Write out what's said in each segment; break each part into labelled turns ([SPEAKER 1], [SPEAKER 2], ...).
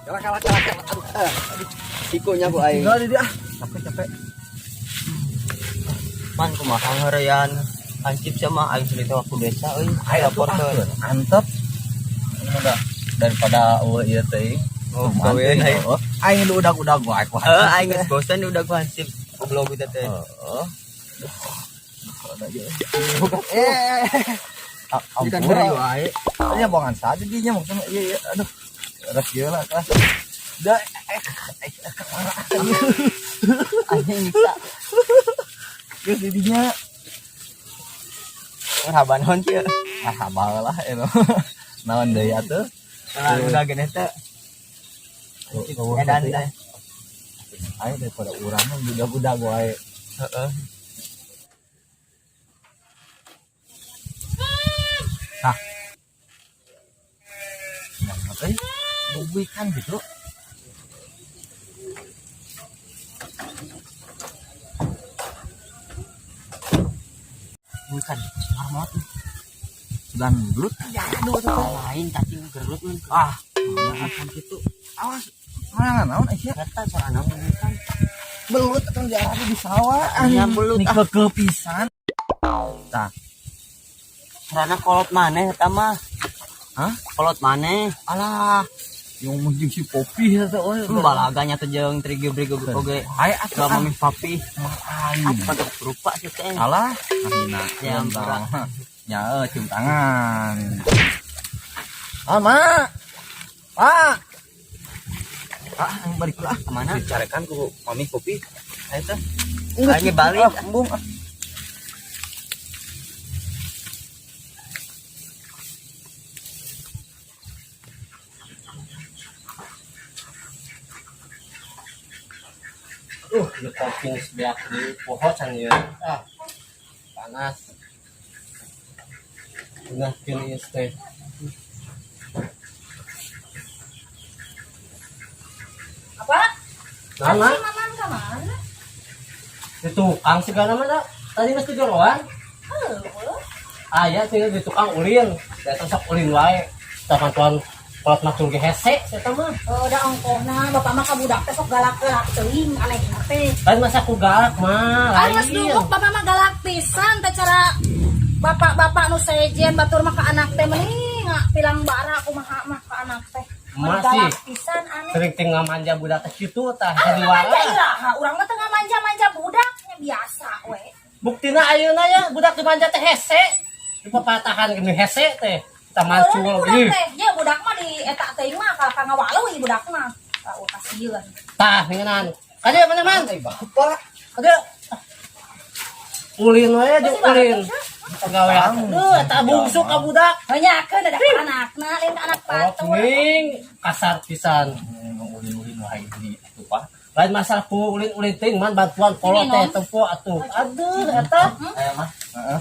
[SPEAKER 1] Kalah kalah kalah kalah. Aduh. Aduh.
[SPEAKER 2] Sikunya ku aing.
[SPEAKER 1] Tinggal di dia. Capek capek.
[SPEAKER 2] Man kumaha ngeureyan hansip sama aing cerita waktu desa euy.
[SPEAKER 1] Ayo
[SPEAKER 2] Laporkeun.
[SPEAKER 1] Antep. Ini udah daripada eueuh ieu teh.
[SPEAKER 2] Oh, gawean aing.
[SPEAKER 1] Aing lu udah-udah gua aku.
[SPEAKER 2] Heeh, aing geus bosan udah ku hansip. Goblok gitu teh.
[SPEAKER 1] Heeh. Eh,
[SPEAKER 2] Ikan
[SPEAKER 1] ampura.
[SPEAKER 2] dari wae.
[SPEAKER 1] Ini bongan saja dinya maksudnya iya iya aduh. Res ieu lah kelas. Da eh eh
[SPEAKER 2] Anjing nyiksa.
[SPEAKER 1] geus di dinya.
[SPEAKER 2] Marhaban naon kieu.
[SPEAKER 1] Ah habal lah eta. Naon deui atuh?
[SPEAKER 2] Nah, udah gede teh. Edan teh.
[SPEAKER 1] Ayo daripada urang mah budak-budak wae.
[SPEAKER 2] Heeh.
[SPEAKER 1] Tah. Yang euy, bubuikan gitu.
[SPEAKER 2] Bukan, marmot.
[SPEAKER 1] Dan belut ya aduh atuh teh.
[SPEAKER 2] Lain cacing gerelut mun.
[SPEAKER 1] Ah, akan gitu. Awas, mana naon aya?
[SPEAKER 2] Eta sorana kan.
[SPEAKER 1] Belut atau di ada di sawah.
[SPEAKER 2] Ya, belut,
[SPEAKER 1] Ini
[SPEAKER 2] ah.
[SPEAKER 1] keke pisan. Tah,
[SPEAKER 2] Sorana kolot maneh eta mah.
[SPEAKER 1] Hah?
[SPEAKER 2] Kolot maneh.
[SPEAKER 1] Alah. Yang mungkin si Popi eta euy.
[SPEAKER 2] Balaganya teh jeung trigi-brigi oge.
[SPEAKER 1] Ayo atuh
[SPEAKER 2] Gak mami papi.
[SPEAKER 1] aing.
[SPEAKER 2] Apa tuh rupa sih teh.
[SPEAKER 1] Alah, hina.
[SPEAKER 2] Ya, ampura.
[SPEAKER 1] Ya, cium tangan. Ah, Ma. Pak. Ah, yang balik lah.
[SPEAKER 2] Kemana?
[SPEAKER 1] Dicarekan ku mami kopi.
[SPEAKER 2] Ayo teh.
[SPEAKER 1] Enggak,
[SPEAKER 2] Ayo balik.
[SPEAKER 1] Ah, embung. Ah.
[SPEAKER 3] Di kopi sebeak di pohon can ieu. Ah, panas. Nah, kini teh.
[SPEAKER 4] Apa?
[SPEAKER 3] Nama
[SPEAKER 4] Si Maman ka mana?
[SPEAKER 3] di tukang segala mana? Tadi geus tijoroan.
[SPEAKER 4] Heueuh.
[SPEAKER 3] Aya tinggal di tukang ulin. Datang sok ulin wae. Tah bantuan kolot macul ge hese eta mah.
[SPEAKER 4] Oh, da ongkohna bapak mah ka budak teh sok galak-galak teuing aneh teh.
[SPEAKER 3] Lain masa ku galak mah,
[SPEAKER 4] Ah, geus
[SPEAKER 3] lain.
[SPEAKER 4] duguk bapak mah galak pisan teh cara bapak-bapak nu sejen batur mah ka anak teh meni pilang bara kumaha mah ka anak teh. Meni
[SPEAKER 3] Masih.
[SPEAKER 4] galak pisan aneh.
[SPEAKER 3] Sering tinggal manja budak teh kitu tah
[SPEAKER 4] Ah,
[SPEAKER 3] jadi
[SPEAKER 4] manja
[SPEAKER 3] wara.
[SPEAKER 4] iraha, urang mah teu ngamanja-manja budaknya biasa we.
[SPEAKER 3] Buktina ayeuna ya budak dimanja teh hese. Di papatahan gini hese teh. Kita
[SPEAKER 4] Urang
[SPEAKER 3] macul
[SPEAKER 4] budak
[SPEAKER 3] ih.
[SPEAKER 4] teh, ya budak mah di eta teuing mah ka ngawaluy budak mah. Ah, kasieun.
[SPEAKER 3] Tah, ningenan. Kadieu mana man?
[SPEAKER 1] Eh, bapak.
[SPEAKER 3] Kadieu. Ulin we jeung
[SPEAKER 4] Masih banget,
[SPEAKER 3] ulin. Pagawean. Duh, eta bungsu ka budak.
[SPEAKER 4] Banyakeun ada ka anakna, lain ka anak
[SPEAKER 3] Kolot
[SPEAKER 4] batur.
[SPEAKER 3] ning kasar pisan.
[SPEAKER 1] Ulin-ulin wae di atuh, Pak.
[SPEAKER 3] Lain masalah ku ulin-ulin teuing man bantuan kolot teh
[SPEAKER 4] Minum.
[SPEAKER 3] tempo atuh. Aduh, eta
[SPEAKER 1] Aya mah. Heeh.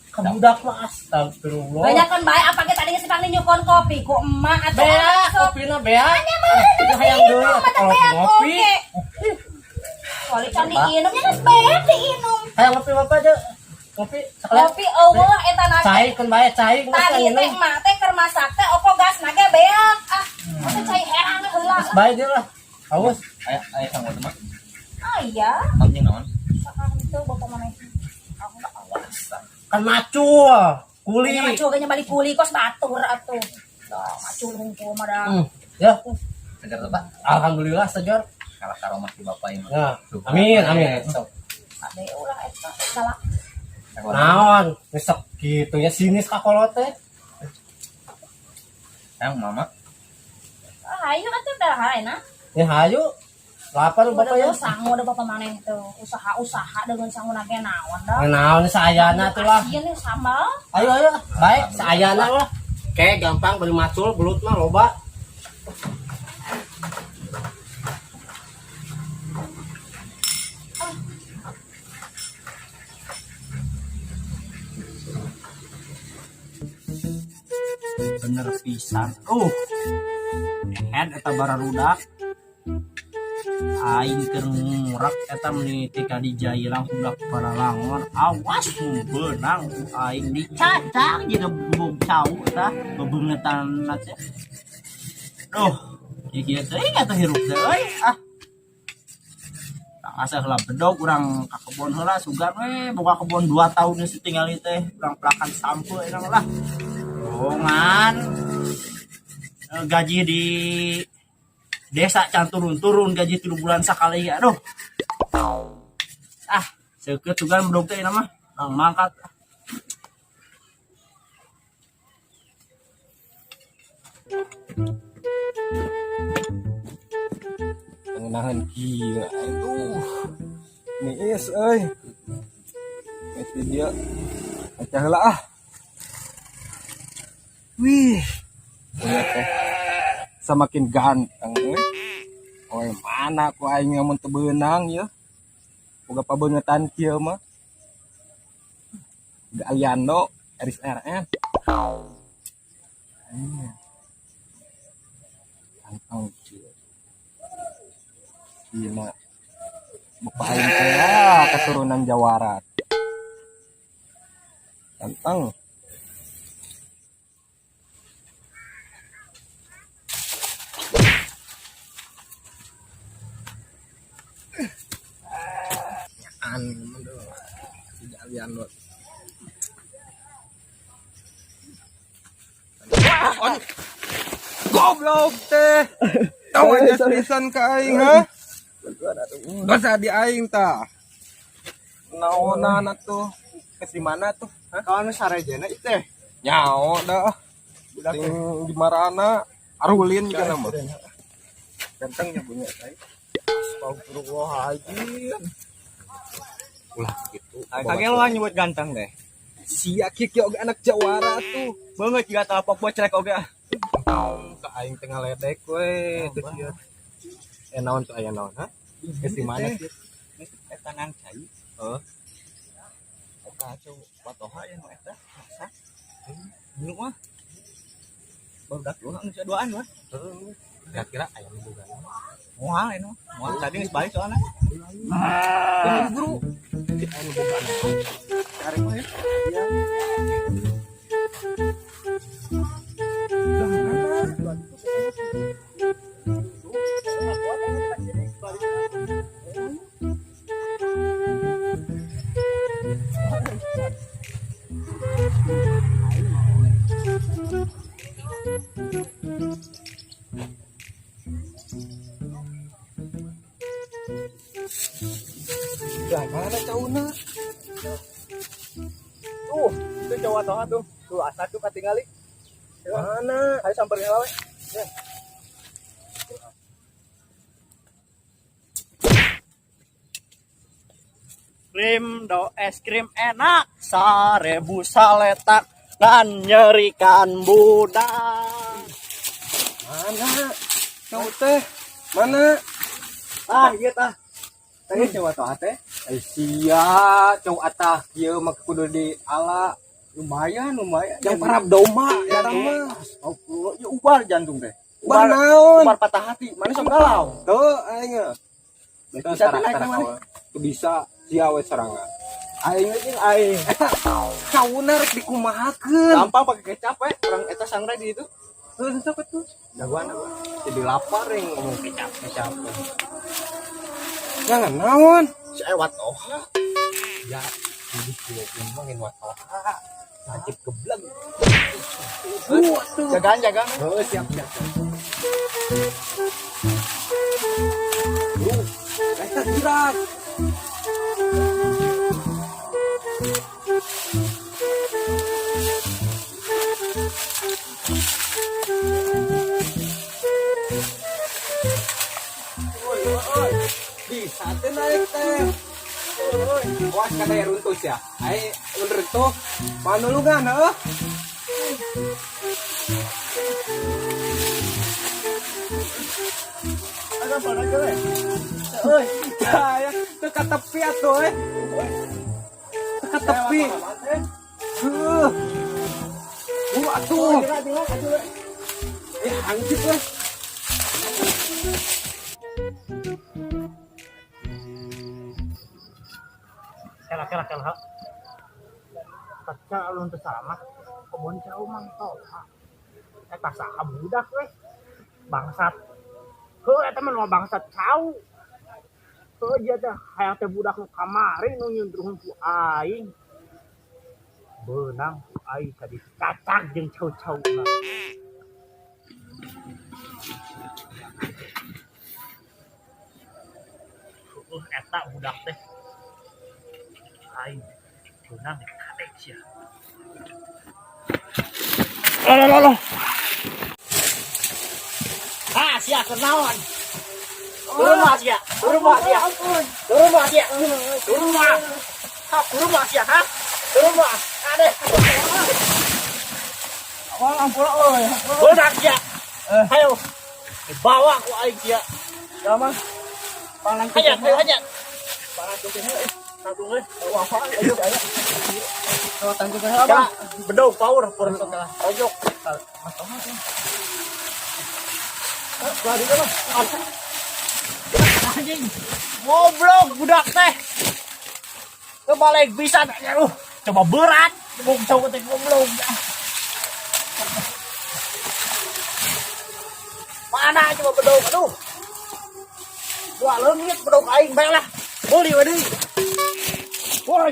[SPEAKER 3] ka budak mah astagfirullah.
[SPEAKER 4] Banyakan bae apa ge tadi geus dipang nyukon kopi ku emak atuh
[SPEAKER 3] Bea,
[SPEAKER 4] anak sok.
[SPEAKER 3] kopina bea.
[SPEAKER 4] Nya meureun
[SPEAKER 3] Itu
[SPEAKER 4] geus
[SPEAKER 3] hayang deui
[SPEAKER 4] diinum
[SPEAKER 3] atuh
[SPEAKER 4] mata
[SPEAKER 3] kolot
[SPEAKER 4] beak
[SPEAKER 3] ngopi.
[SPEAKER 4] oge. Soalnya can diinum nya geus beak diinum.
[SPEAKER 3] Hayang ngopi bapak aja. Ngopi sekalian.
[SPEAKER 4] Kopi eueuh eta na
[SPEAKER 3] Cai keun bae cai geus
[SPEAKER 4] Tadi teh
[SPEAKER 3] minum.
[SPEAKER 4] emak teh keur masak teh oko gas nage beak. Ah, masa cai herang heula.
[SPEAKER 3] Geus bae dia lah. Haus.
[SPEAKER 1] Aya aya sanggup mah.
[SPEAKER 4] Ah iya,
[SPEAKER 1] Anjing naon?
[SPEAKER 4] sakan itu bapak maneh. Aku nggak
[SPEAKER 1] Awas.
[SPEAKER 3] Kan macul. Kuli.
[SPEAKER 4] Nya macul ge nya balik kuli kos batur atuh. Dah macul hungkul mah dah.
[SPEAKER 3] Ya,
[SPEAKER 1] Segar tuh, Pak.
[SPEAKER 3] alhamdulillah segar.
[SPEAKER 1] Kalah karomah si bapak ini.
[SPEAKER 3] Nah, amin, amin. Sok.
[SPEAKER 4] Ade ulah eta galak.
[SPEAKER 3] Naon, besok gitu ya sinis ka kolot teh.
[SPEAKER 1] Yang mama.
[SPEAKER 4] Ah, ayo atuh dah haena.
[SPEAKER 3] Ya hayu. Lapar bapak ya.
[SPEAKER 4] Dengan sangu ada bapak maneh tuh usaha-usaha dengan sangu nage naon dah.
[SPEAKER 3] Naon saayana tuh lah.
[SPEAKER 4] Kasian nih sambal.
[SPEAKER 3] Ayo ayo, baik saayana lah. Kayak gampang beli macul belut mah loba. Bener pisan. Ehed eta bararudak. Aing keur ngurak eta meuni tika dijailang budak paralangon. Awas beunang ku aing dicacang jiga bubuk cau eta bebeungetan teh. Duh, kieu teuing atuh hirup teh euy. Ah. Asa heula bedog urang ka kebon heula sugan we boga kebon 2 tahun geus ditinggali teh urang pelakan sampeu enak lah. Bohongan. Gaji di desa can turun-turun gaji 3 bulan sakali aduh. Ah, seukeut sugan bedog teh mah urang mangkat.
[SPEAKER 5] Pengenahan gila aduh. Niis euy. Geus di dieu. Acah heula ah. Wih. Punya teh semakin ganteng euy. Oi, mana ku aing mun teu beunang yeuh. Boga pabeungetan kieu mah. Boga Aliando, Eris RN. Ganteng kieu. Gila. Bapak aing teh keturunan Jawara. Ganteng. Nyaan tidak Aliando. Goblok teh. Tahu aja pisan ka aing ha. Dosa di aing tah. Naonan atuh. Ke di mana tuh? Hah?
[SPEAKER 1] Kawan sarejena ieu teh.
[SPEAKER 5] Nyao dah. Ting di marana arulin juga nama. Gantengnya punya saya.
[SPEAKER 1] Astagfirullahaladzim.
[SPEAKER 5] Ulah gitu.
[SPEAKER 2] Kagak lu nyebut ganteng deh.
[SPEAKER 5] Sia kieu oge anak Jawara tuh.
[SPEAKER 2] Banget juga telpok bocrek oge.
[SPEAKER 5] Ka aing teh ngaledek we teu kieu. Naon tuh aya naon ha? Geus di mana sih?
[SPEAKER 2] Eta nang cai.
[SPEAKER 5] Heeh.
[SPEAKER 2] Eta cau patoha ya nu eta. Masak. Minum mah. Barudak lu geus duaan mah.
[SPEAKER 5] Heeh. Kira-kira aya nu boga.
[SPEAKER 2] Moal anu. Moal tadi geus balik soalna.
[SPEAKER 5] Guru. Anu boga.
[SPEAKER 2] Cari mah ya.
[SPEAKER 5] Lah mana cauna?
[SPEAKER 1] Tuh, itu cowok toha tuh. Tuh asa tuh katingali.
[SPEAKER 5] Mana?
[SPEAKER 1] Ayo samperin we.
[SPEAKER 3] Krim do es krim enak, 1000 saletak dan nyerikan budak.
[SPEAKER 5] Mana? Cau teh? Mana?
[SPEAKER 1] Ah, iya tah. Tadi cowok toha teh.
[SPEAKER 5] Ai sia, cau atah kieu mah kudu di ala.
[SPEAKER 1] Lumayan, lumayan.
[SPEAKER 5] Yang parab domba eta mah.
[SPEAKER 1] Astagfirullah, ya ubar jantung teh.
[SPEAKER 5] Ubar naon?
[SPEAKER 1] Ubar patah hati. Mana sok galau?
[SPEAKER 5] Tuh aing.
[SPEAKER 1] Bisa teh naik mana?
[SPEAKER 5] Teu bisa sia we serangan.
[SPEAKER 1] Aing jeung aing.
[SPEAKER 5] Eta cauna rek dikumahakeun.
[SPEAKER 1] Gampang pakai kecap we. Urang eta sangrai di itu.
[SPEAKER 5] Heuh, sok atuh.
[SPEAKER 1] Jagoan aku.
[SPEAKER 5] Jadi lapar yang ngomong
[SPEAKER 3] Kecap, kecap.
[SPEAKER 5] Jangan naon.
[SPEAKER 1] Si Ewat toha.
[SPEAKER 5] Ya, jadi kieu mah ngen watoha. Hancip gebleng. Waduh.
[SPEAKER 1] Jagaan, jagaan.
[SPEAKER 5] Heuh, siap, siap. Bro, eta gerak. Oi, oi. Bisa teh naik teh. Awas kata ya runtuh ya. Ai runtuh. Manulungan heuh.
[SPEAKER 1] Agak pada we.
[SPEAKER 5] Euy, ya, teu ka tepi atuh euy. Teu ka tepi. Heuh. Buru atuh. Hancip we.
[SPEAKER 3] Kela kela kela. Kaca alun teu salah kebon cau mang toha. Eta saha budak we. Bangsat. Heuh, eta mah nu bangsat cau. Heuh, dia teh hayang teh budak nu kamari nu nyundruhun ku aing. Beunang ku aing tadi cacak jeung cau-cauna. Heuh, eta budak teh. Aing beunang dikadek sia. Loh, loh, loh. Ah, sia kenaon. Turun mah sia, turun mah sia. Turun mah sia. Turun mah. Ha, turun mah sia, ha? Turun mah. Ade.
[SPEAKER 1] Wah, ampun euy.
[SPEAKER 3] Budak sia. Ayo. Dibawa ku aing sia.
[SPEAKER 1] Ya mah. Panang
[SPEAKER 3] Hanya, ayo hanya.
[SPEAKER 1] Panang kucing euy.
[SPEAKER 3] Satu euy.
[SPEAKER 1] Wah, apa ayo ayo. Kalau tanggung jawab
[SPEAKER 3] Ya,
[SPEAKER 1] apa?
[SPEAKER 3] bedog power pojok.
[SPEAKER 1] Mas Toha tuh. Eh, lari kan, Mas.
[SPEAKER 3] Anjing. Goblok budak teh. Kebalik pisan aduh. Coba berat. Bung cowok teh goblok. Mana coba bedog aduh. Dua leungit bedog aing bae lah. Beli we deui. Woi.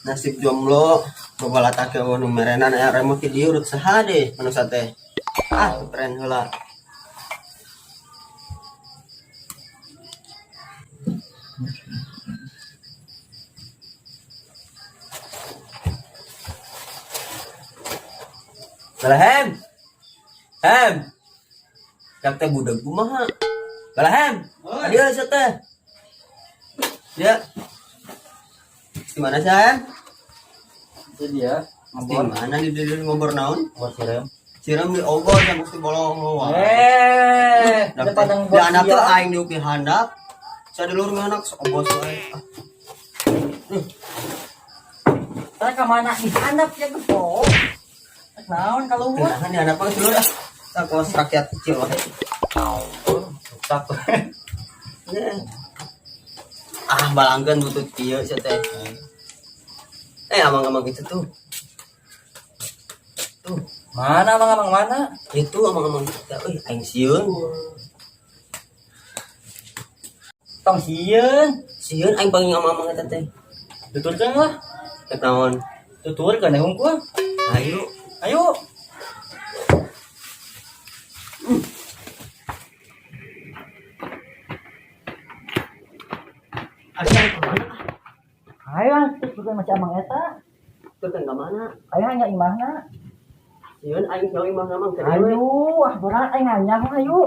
[SPEAKER 2] Nasib jomblo babalata ke nu merenan aya remote di dieu urut saha deh manusia teh. Ah, keren heula. Balahem. Hem. Cak teh budak kumaha? Balahem. Adieu sia teh. Ya. Di mana sih, Hem?
[SPEAKER 1] Itu dia.
[SPEAKER 2] Di mana di dieu ngobor naon?
[SPEAKER 1] Buat siram.
[SPEAKER 2] Siram di obor yang mesti bolong wah.
[SPEAKER 1] Eh, depan
[SPEAKER 2] Di anak tuh aing diupi handap. Sadulur nganak sok obos wae. Ah,
[SPEAKER 1] Tah ka mana di handap ya gepo. Naon kalau gua?
[SPEAKER 2] Kan di handap mah dulur ah. Tak kos rakyat kecil wae.
[SPEAKER 1] Tak.
[SPEAKER 2] Ah, balangkeun butut kieu sia teh. Eh, amang-amang itu tuh. Tuh,
[SPEAKER 1] Mana abang-abang mana?
[SPEAKER 2] itu amang-amang kita euy aing sieun.
[SPEAKER 1] Tong sieun.
[SPEAKER 2] Sieun aing panggil amang-amang eta teh.
[SPEAKER 1] Tuturkeun lah.
[SPEAKER 2] Teh naon?
[SPEAKER 1] Tuturkeun we hungkul.
[SPEAKER 2] Ayo.
[SPEAKER 1] Ayo. Ayo, tuturkeun macam amang eta.
[SPEAKER 2] Tuh kan ka mana?
[SPEAKER 1] Ayo hanya imahna.
[SPEAKER 2] Sieun aing sieun imah amang teh.
[SPEAKER 1] Ayo, ah berat aing nanya ayo.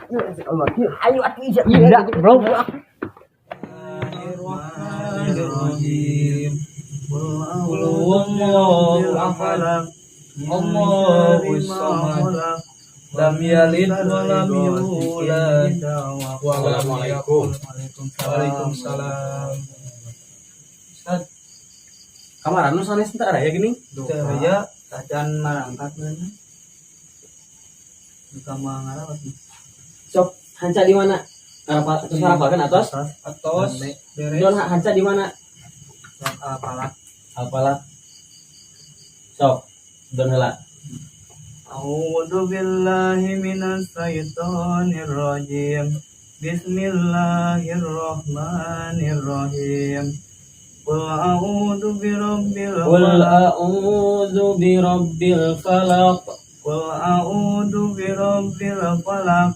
[SPEAKER 2] Yuk, Allah. Yuk.
[SPEAKER 1] Ayo atuh ija. Iya, bro.
[SPEAKER 5] Bismillahirrahmanirrahim. Qul huwallahu ahad. Allahu samad. Lam yalid wa lam yulad. Wa lam yakul. Waalaikumsalam. Ustaz,
[SPEAKER 2] Kamaran nu sanes teh aya gini.
[SPEAKER 5] teu aya tacan marangkat mana? Buka mangarawat.
[SPEAKER 2] Sok hanca di mana? Ngarapat terus ngarapalkeun atos?
[SPEAKER 5] Atos beres.
[SPEAKER 2] Don hanca di mana?
[SPEAKER 5] Apalah.
[SPEAKER 2] Apalah. Sok, don heula.
[SPEAKER 5] A'udzu billahi minasy syaithanir rajim. Bismillahirrahmanirrahim. Qul a'udzu birabbil
[SPEAKER 2] Qul
[SPEAKER 5] falaq.
[SPEAKER 2] a'udzu birabbil falaq.
[SPEAKER 5] Qul a'udzu birabbil falaq.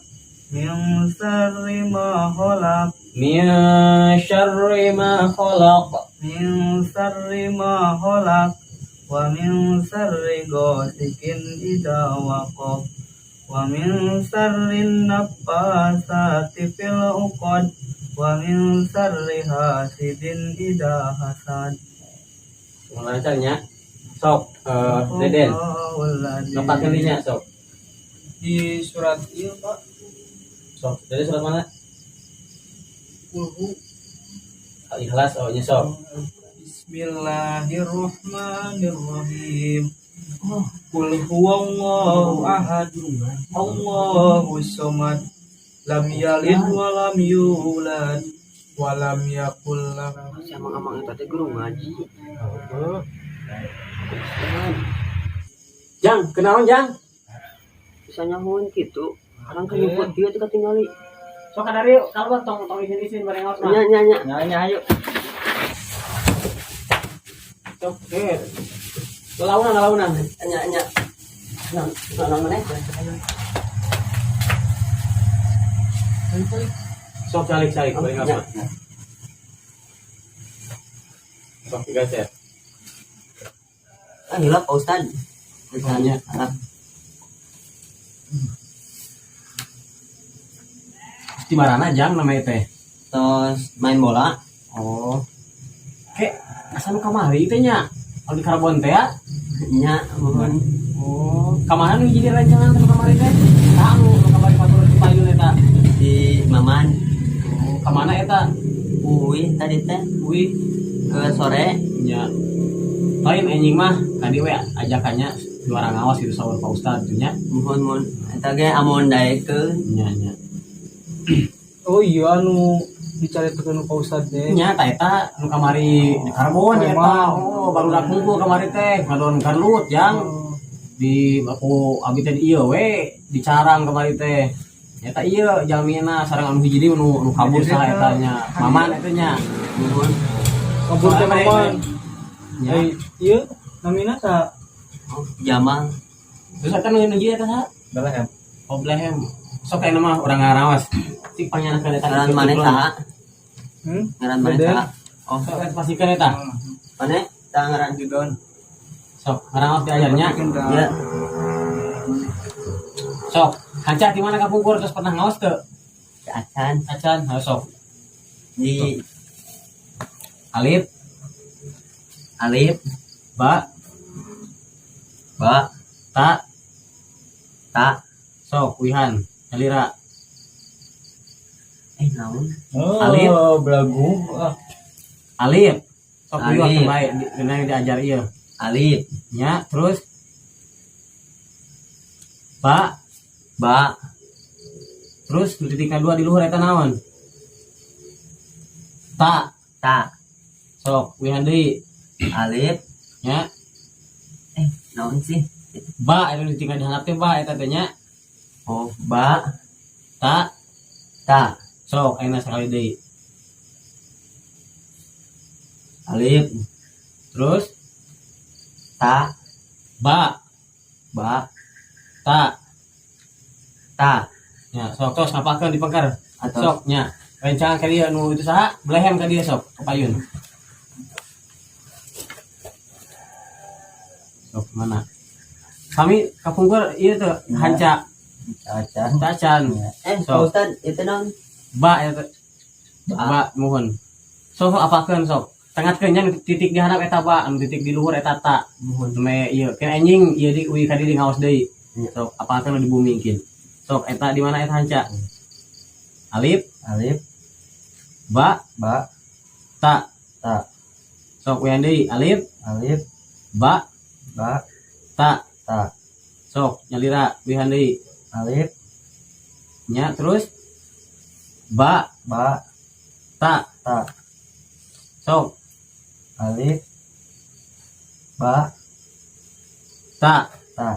[SPEAKER 5] Min syarri ma khalaq.
[SPEAKER 2] Min syarri ma khalaq.
[SPEAKER 5] Min syarri ma khalaq. Wa min syarri ghasikin idza waqab. Wa min syarri naffasati fil 'uqad. Wa min syarri hasidin idza hasad.
[SPEAKER 2] Lancarnya. Sok, Deden. Nokakeun dinya sok.
[SPEAKER 5] Di surat ieu, Pak.
[SPEAKER 2] Sok, dari surat mana?
[SPEAKER 5] Kulhu.
[SPEAKER 2] Al-Ikhlas, oh nya sok.
[SPEAKER 5] Bismillahirrahmanirrahim. Qul huwallahu ahad. Allahu samad. Lam yalid wa lam yulad wa lam yakul lahu.
[SPEAKER 6] Si amang-amang eta teh guru ngaji.
[SPEAKER 5] Heeh.
[SPEAKER 6] Jang, kenalan Jang. Bisa nyahoan kitu. Orang kan nyebut dia teh katingali.
[SPEAKER 3] Sok kadari keluar, tong tong isin-isin bareng ngaos mah.
[SPEAKER 6] Nya nya nya.
[SPEAKER 1] Nya nya, ayo.
[SPEAKER 3] Sok, eh. Launan launan.
[SPEAKER 6] Nya nya. Nah, nah mana?
[SPEAKER 3] Sok calik-calik bareng ngaos
[SPEAKER 6] Nya.
[SPEAKER 3] mah. Sok digeser.
[SPEAKER 6] Ah, hilap Pak Ustad. Misalnya, ah,
[SPEAKER 3] Di marana Jang namanya teh?
[SPEAKER 6] Tos main bola.
[SPEAKER 3] Oh. Kek, asa nu kamari teh nya? Kalau di Karbon teh ya?
[SPEAKER 6] Nya, mohon.
[SPEAKER 3] Oh, kamana nu jadi rencangan teh nu kamari teh? Tah nu nu kamari fatur di payun eta.
[SPEAKER 6] Di Maman.
[SPEAKER 3] Oh, kamana eta?
[SPEAKER 6] Uwi tadi teh
[SPEAKER 3] Uwi
[SPEAKER 6] ke sore.
[SPEAKER 3] Nya. Lain enjing mah tadi we ajakannya dua orang ngawas itu saur Pak Ustad tuh nya.
[SPEAKER 6] Mohon mohon. Eta ge amun daekeun.
[SPEAKER 3] Nya nya.
[SPEAKER 5] Oh iya, anu dicaritakeun Pak Ustad teh.
[SPEAKER 3] Nya ta eta nu kamari di Karbon eta.
[SPEAKER 5] Memang.
[SPEAKER 3] Oh, baru dak kumpul kamari teh ngadon garlut Jang. Di aku abi teh di ieu we dicarang kamari teh. Nyata ieu jalmina sareng anu hiji deui nu nu kabur saha eta nya. Maman eta nya.
[SPEAKER 6] Mohon.
[SPEAKER 5] Kabur teh Maman.
[SPEAKER 3] Nya.
[SPEAKER 5] Eh, iya namina sa?
[SPEAKER 6] Oh, Jamal.
[SPEAKER 3] Terus eta nu hiji eta saha?
[SPEAKER 1] Belahan.
[SPEAKER 3] Oh, Blehem. Sok aya mah urang ngarawas. Cik panyanakeun eta.
[SPEAKER 6] Ngaran maneh saha?
[SPEAKER 5] Hmm?
[SPEAKER 6] Ngaran maneh
[SPEAKER 5] Deden.
[SPEAKER 6] saha? Oh,
[SPEAKER 3] Sok eta pastikan eta.
[SPEAKER 6] maneh tah ngaran?
[SPEAKER 5] Judon.
[SPEAKER 3] Sok ngarawas diajarnya.
[SPEAKER 6] Ya,
[SPEAKER 3] Sok, hanca di mana kapungkur terus pernah ngaos teu?
[SPEAKER 6] Acan.
[SPEAKER 3] Acan, ha sok.
[SPEAKER 6] Di
[SPEAKER 3] Alif,
[SPEAKER 6] Alif,
[SPEAKER 3] ba,
[SPEAKER 6] ba,
[SPEAKER 3] ta,
[SPEAKER 6] ta,
[SPEAKER 3] sok wihan, nyalira.
[SPEAKER 6] Eh, naon?
[SPEAKER 1] Oh,
[SPEAKER 3] Alif.
[SPEAKER 1] belagu. Ah.
[SPEAKER 3] Alif. Sok wiwat
[SPEAKER 6] Alif.
[SPEAKER 3] bae di dina diajar ieu.
[SPEAKER 6] Alif,
[SPEAKER 3] Nya, terus ba,
[SPEAKER 6] ba,
[SPEAKER 3] terus nu titik dua di luhur eta naon? Ta,
[SPEAKER 6] ta,
[SPEAKER 3] sok wihan deui.
[SPEAKER 6] Alif,
[SPEAKER 3] Nya,
[SPEAKER 6] eh, naon sih?
[SPEAKER 3] Ba eta nu titik di handap teh ba eta teh nya.
[SPEAKER 6] Oh, ba,
[SPEAKER 3] Ta,
[SPEAKER 6] ta,
[SPEAKER 3] sok ayeuna sekali deui.
[SPEAKER 6] Alif,
[SPEAKER 3] Terus
[SPEAKER 6] ta,
[SPEAKER 3] ba,
[SPEAKER 6] ba,
[SPEAKER 3] ta,
[SPEAKER 6] ta,
[SPEAKER 3] nya sok tos ngapakeun di pengker.
[SPEAKER 6] Atau
[SPEAKER 3] Sok nya. Rencangan ka dieu nu itu saha? Belehem ka dieu sok ke payun. Sok mana? Kami kapungkur ieu teh hanca
[SPEAKER 1] Acan.
[SPEAKER 3] tacan.
[SPEAKER 6] Eh, Pak
[SPEAKER 3] Sok.
[SPEAKER 6] Ustad, itu naon?
[SPEAKER 3] Ba eta
[SPEAKER 6] Ba.
[SPEAKER 3] ba muhun. Sok sok apakeun sok. Tengatkeun nya nu titik di handap eta ba, anu titik di luhur eta ta.
[SPEAKER 6] Muhun.
[SPEAKER 3] Me ieu kin anjing ieu di uih ka dieu ngaos deui.
[SPEAKER 6] Nya.
[SPEAKER 3] Sok apakeun nu di bumi kin. Sok eta di mana eta hanca? Alif,
[SPEAKER 1] Alif,
[SPEAKER 3] ba,
[SPEAKER 1] ba,
[SPEAKER 3] ta.
[SPEAKER 1] Ta.
[SPEAKER 3] Sok wian deui alif,
[SPEAKER 1] Alif,
[SPEAKER 3] ba,
[SPEAKER 1] ba,
[SPEAKER 3] ta.
[SPEAKER 1] Ta.
[SPEAKER 3] Sok nyalira wihan deui.
[SPEAKER 1] Alif,
[SPEAKER 3] Nya terus ba,
[SPEAKER 1] ba,
[SPEAKER 3] ta.
[SPEAKER 1] Ta.
[SPEAKER 3] Sok
[SPEAKER 1] Alif, ba,
[SPEAKER 3] ta.
[SPEAKER 1] Ta.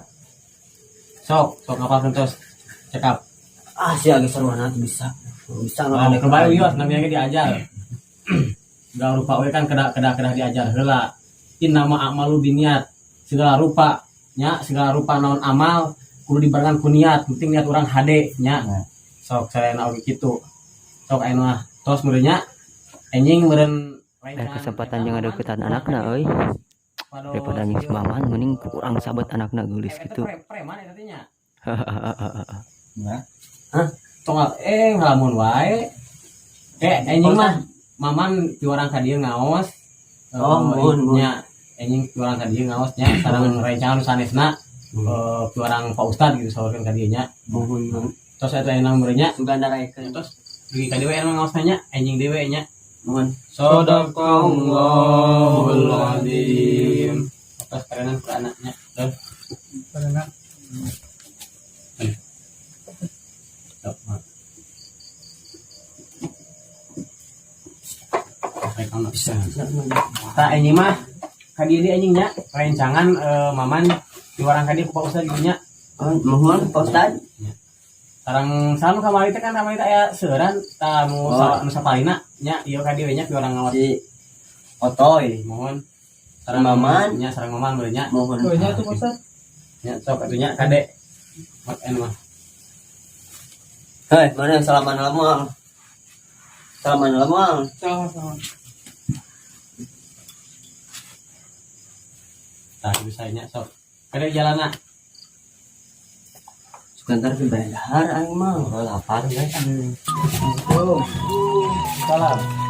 [SPEAKER 3] Sok sok ngapalkeun terus. Cekap.
[SPEAKER 6] Ah, sih agak seru anak bisa. Bisa
[SPEAKER 3] Oh, kebayang wios namanya ge diajar. Segala rupa we kan kedah kedah kedah diajar heula. Innama a'malu biniat. Segala rupa nya, segala rupa naon amal kudu dibarengan ku niat. Penting niat urang hade nya.
[SPEAKER 1] Nah.
[SPEAKER 3] Sok sarena oge kitu. Sok aya mah tos meureun nya. Enjing meureun
[SPEAKER 6] Eh, kesempatan yang ada anakna euy. Daripada anjing si Maman mending kurang sahabat anakna geulis gitu.
[SPEAKER 3] Preman eta teh nya.
[SPEAKER 1] Nah.
[SPEAKER 3] Tong eh ngalamun wae. Eh enjing mah Maman piwarang ka dieu ngaos.
[SPEAKER 6] Oh, muhun, muhun.
[SPEAKER 3] Nya enjing piwarang ka dieu ngaos nya sareng rencangan nu sanesna piwarang Pak Ustad gitu saurkeun ka dieu nya.
[SPEAKER 6] Muhun muhun.
[SPEAKER 3] Tos eta enak meureun nya.
[SPEAKER 6] Sugan daraekeun.
[SPEAKER 3] Tos dugi ka dieu we emang ngaosna nya enjing deui we nya.
[SPEAKER 6] Muhun.
[SPEAKER 3] Sadaqallahul azim. Atas karenan ku anaknya. Terus
[SPEAKER 5] Karena
[SPEAKER 3] Sok, mak.
[SPEAKER 7] Bisa. Tah, ini mah ka dieu anjing nya rencangan Maman diwarang ka dieu ku Pak Ustad gitu nya.
[SPEAKER 6] Oh, mohon Pak Ustad.
[SPEAKER 7] Sareng sanu kamari teh kan, kamari teh aya seueuran tah nu
[SPEAKER 6] Oh.
[SPEAKER 7] nu sapalina nya, ieu ka dieu nya piwarang ngawas.
[SPEAKER 6] Si Otoy.
[SPEAKER 7] Mohon sareng
[SPEAKER 6] Maman.
[SPEAKER 7] Nya, sareng Maman beureun nya.
[SPEAKER 6] Mohon.
[SPEAKER 2] Oh, nya tuh, Pak Ustad.
[SPEAKER 7] Nya, sok atuh nya, kade. Mat en mah.
[SPEAKER 6] Hei, mana salaman lama? Salaman lama.
[SPEAKER 2] Sama sama.
[SPEAKER 7] Tah, bisa nya, sok. Kade jalanna.
[SPEAKER 6] Sebentar ke dahar aing mah.
[SPEAKER 1] Oh, lapar guys.
[SPEAKER 7] Salam.